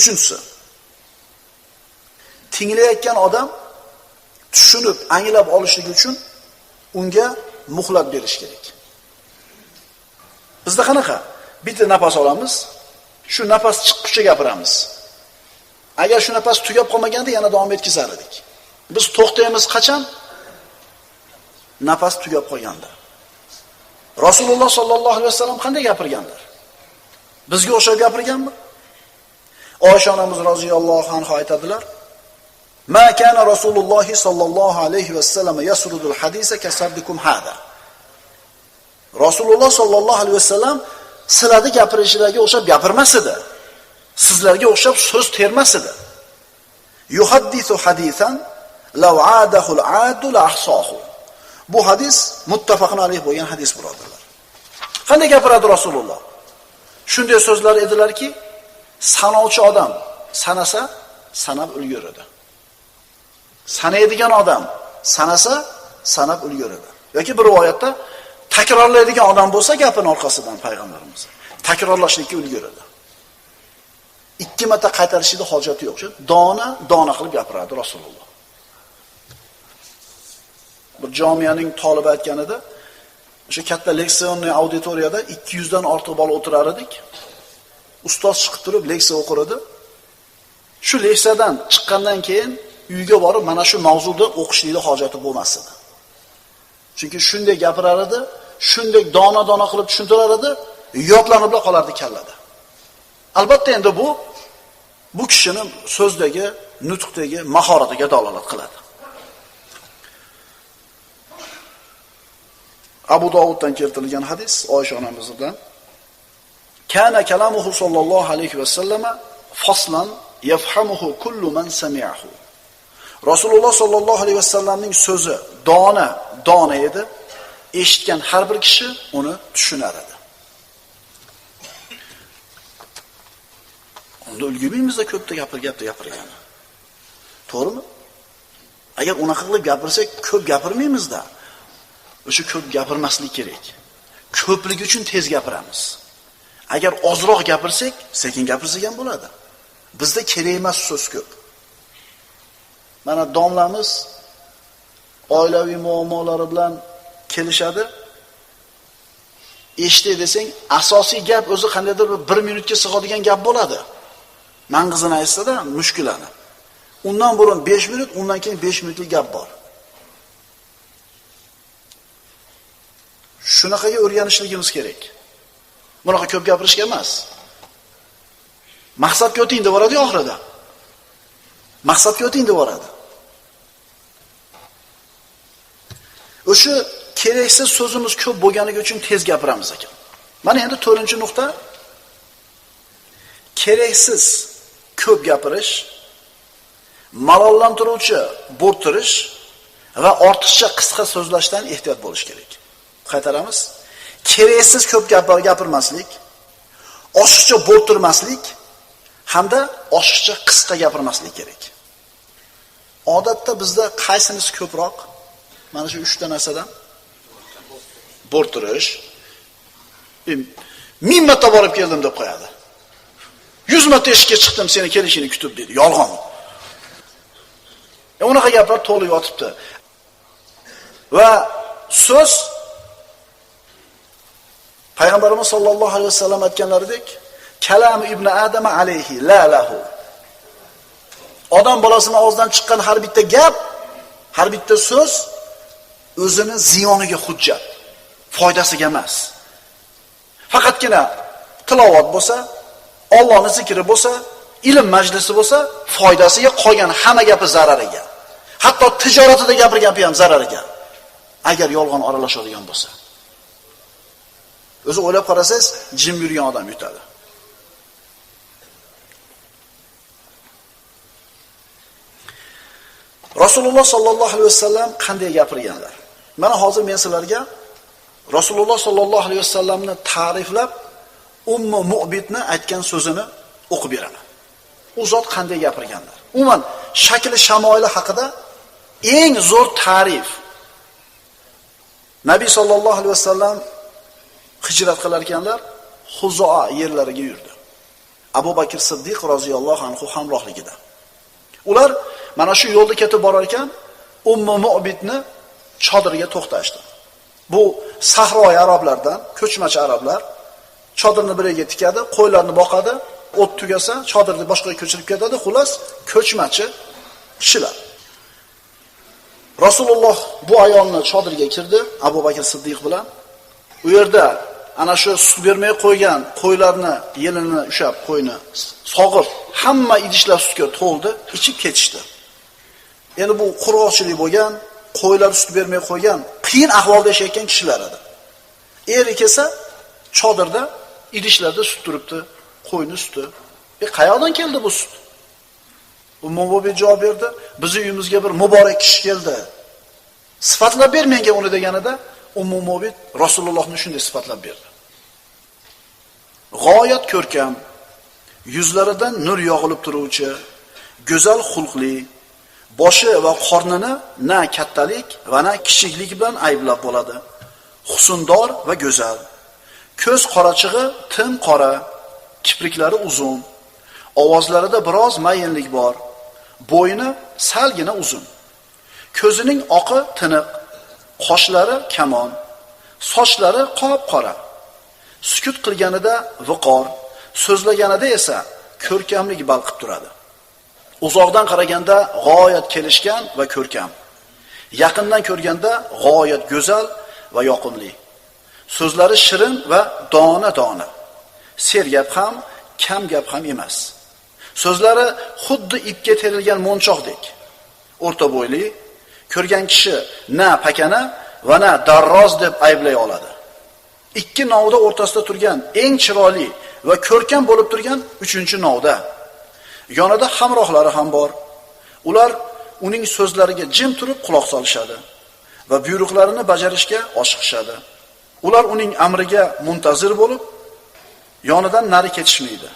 Uchinchisi, tinglayotgan odam tushunib, anglab olishligi uchun unga muhlat berish kerak. Bizda qanaqa? Bitta nafas olamiz, shu nafas chiqquncha gapiramiz. Agar shu nafas tugab qolmaganda yana davom etkazar edik. Biz to'xtaymiz qachon? Nafas tugab qolganda. Rasululloh sallallohu alayhi vasallam qanday gapirganlar? Bizga o'xshab gapirganmi? Oysha onamiz roziyallohu anha aytadilar: "Ma kana Rasululloh sallallohu alayhi vasallam yasrudul hadisa kasardikum hada." Rasululloh sallallohu alayhi vasallam sizlarni gapirishlariga o'xshab gapirmas edi. Sizlarga o'xshab so'z termas edi. Yuhaddisu hadisan law aadahu al-aadu la'ahsahu. Bu hadis muttafaqun alayh bo'lgan hadis, birodarlar. Qanday gapiradi Rasululloh? Shunday so'zlar edilarki, sanovchi odam sanasa sanab ulguradi. Sanaydigan odam sanasa sanab ulguradi. Yoki bir rivoyatda takrorlaydigan odam bo'lsa gapini orqasidan payg'ambarimiz takrorlashlikka ulguradi. 2 marta qaytarishida hojati yo'q. Dona dona qilib gapiradi Rasululloh. Bir jomiyaning tolibi aytganida, o'sha katta leksiyonli auditoriyada 200 dan ortiq bola o'tirar edik. Ustoz chiqib turib leksiya o'qir edi. Shu leksiyadan chiqqandan keyin uyga borib mana shu mavzuda o'qishlikda hojati bo'lmas edi. Chunki shunday gapirar edi, shunday dona-dona qilib tushuntirar edi, yodlanib qolardi kallada. Albatta endi bu kishining so'zdagi, nutqdagi mahoratiga dalolat qiladi. Abu Davuddan keltirilgan hadis Oysha onamizdan: "Kana kalamuhu sallallohu alayhi va sallama faslan yafhamuhu kullu man sami'ahu." Rasululloh sallallohu alayhi vasallamning so'zi dona dona edi. Eshitgan har bir kishi uni tushunar edi. Unda ulgurmaymizda ko'pda gapirgani. To'g'rimi? Agar unaqa qilib gapirsak, ko'p gapirmaymizda. O'sha ko'p gapirmaslik kerak. Ko'pligi uchun tez gapiramiz. Agar ozroq gapirsak, sekin gapirsak ham bo'ladi. Bizda kerak emas so'z ko'p. Mana domlamiz oilaviy muammolari bilan kelishadi. Eshitay desang, asosiy gap o'zi qandaydir bir minutga sig'adigan gap bo'ladi. Mang'izini aytsa-da mushkulani. Undan burun 5 minut, undan keyin 5 minutlik gap bor. Shunaqaga o'rganishligimiz kerak. Bunaqa ko'p gapirishga emas. Maqsadga o'ting deb boradi oxirida. Maqsadga o'ting deb boradi. O'sha keraksiz so'zimiz ko'p bo'lganligi uchun tez gapiramiz ekan. Mana endi 4-nuqta, keraksiz ko'p gapirish, malollantiruvchi bo'rttirish va ortiqcha qisqa so'zlashdan ehtiyot bo'lish kerak. Qaytaramiz. Keraksiz ko'p gapirmaslik, oshiqcha bo'rttirmaslik hamda oshiqcha qisqa gapirmaslik kerak. Odatda bizda qaysinisi ko'proq? Mana shu 3 ta narsadan bo'rttirish. 1000 marta borib keldim deb qo'yadi. 100 marta eshikka chiqdim, seni kelishini kutib dedi. Yolg'on. Unaqa gaplar to'lib yotibdi. Va so'z Payg'ambarimiz sollallohu alayhi vasallam aytganlaridek, kalam ibn Adam alayhi la lahu. Odam bolasining og'zidan chiqqan har bitta gap, har bitta so'z o'zini ziyoniga hujjat, foydasiga emas. Faqatgina tilovat bo'lsa, Allohning zikri bo'lsa, ilm majlisi bo'lsa, foydasiga, qolgan hamma gapi zarariga. Hatto tijoratida gapirgan gapi ham zarariga. Agar yolg'on aralashadigan bo'lsa. O'zi o'ylab qarasangiz, jim yurgan odam yutadi. Rasululloh sallallohu alayhi vasallam qanday gapirganlar? Mana hozir men sizlarga Rasululloh sallallohu alayhi vasallamni ta'riflab Ummu Mu'bidni aytgan so'zini o'qib beraman. U zot qanday gapirganlar? Umuman shakli shamoili haqida eng zo'r ta'rif. Nabiy sallallohu alayhi vasallam hijrat qilar ekanlar, Xuzoa yerlariga yurdi. Abu Bakr Siddiq roziyallohu anhu hamrohligida. Ular mana shu yo'lda ketib borar ekan, Ummu Mu'bidni chodiriga to'xtashdi. Bu sahroy arablardan, ko'chmachi arablar chodirni bir yerga tikadi, qo'ylarni boqadi, o't tugasa chodirni boshqa yerga ko'chirib ketadi, xullas ko'chmachi kishilar. Rasululloh bu ayolni chodirga kirdi Abu Bakr Siddiq bilan. U yerda ana shu sut bermay qo'ygan qo'ylarni yelini ushlab, qo'yni sog'ib, hamma idishlar sutga to'ldi, ichib ketishdi. Endi bu qurg'oqchilik bo'lgan, qo'ylar sut bermay qo'ygan, qiyin ahvolda yashayotgan kishilar edi. Eri kelsa, chodirda idishlarda sut turibdi, qo'yni suti. Qayoqdan keldi bu sut? Ummu Mu'bid javob berdi, bizning uyimizga bir muborak kishi keldi. Sifatlab ber menga uni deganida Ummu Mu'bid Rasulullohni shunday sifatlab berdi. G'oyat ko'rkam, yuzlaridan nur yog'ilib turuvchi, go'zal xulqli, boshi va qornini na kattalik va na kichiklik bilan ayblab bo'ladi. Husndor va go'zal. Ko'z qorachig'i tim qora, kipriklari uzun, ovozlarida biroz mayinlik bor, bo'yni salgina uzun. Ko'zining oqi tiniq, qoshlari kamon, sochlari qop-qora. Sukut qilganida viqor, so'zlaganida esa ko'rkamlik balqib turadi. Uzoqdan qaraganda g'oyat kelishgan va ko'rkam. Yaqindan ko'rganda g'oyat go'zal va yoqimli. So'zlari shirin va dona-dona. Sergap ham, kam gap ham emas. So'zlari xuddi ipga terilgan mo'nchoqdek. O'rta bo'yli, ko'rgan kishi na pakana va na darroz deb ayblay oladi. Ikki novda o'rtasida turgan eng chiroyli va ko'rkam bo'lib turgan uchinchi novda. Yonida hamrohlari ham bor. Ular uning so'zlariga jim turib quloq solishadi va buyruqlarini bajarishga oshiqishadi. Ular uning amriga muntazir bo'lib, yonidan nari ketishmaydi.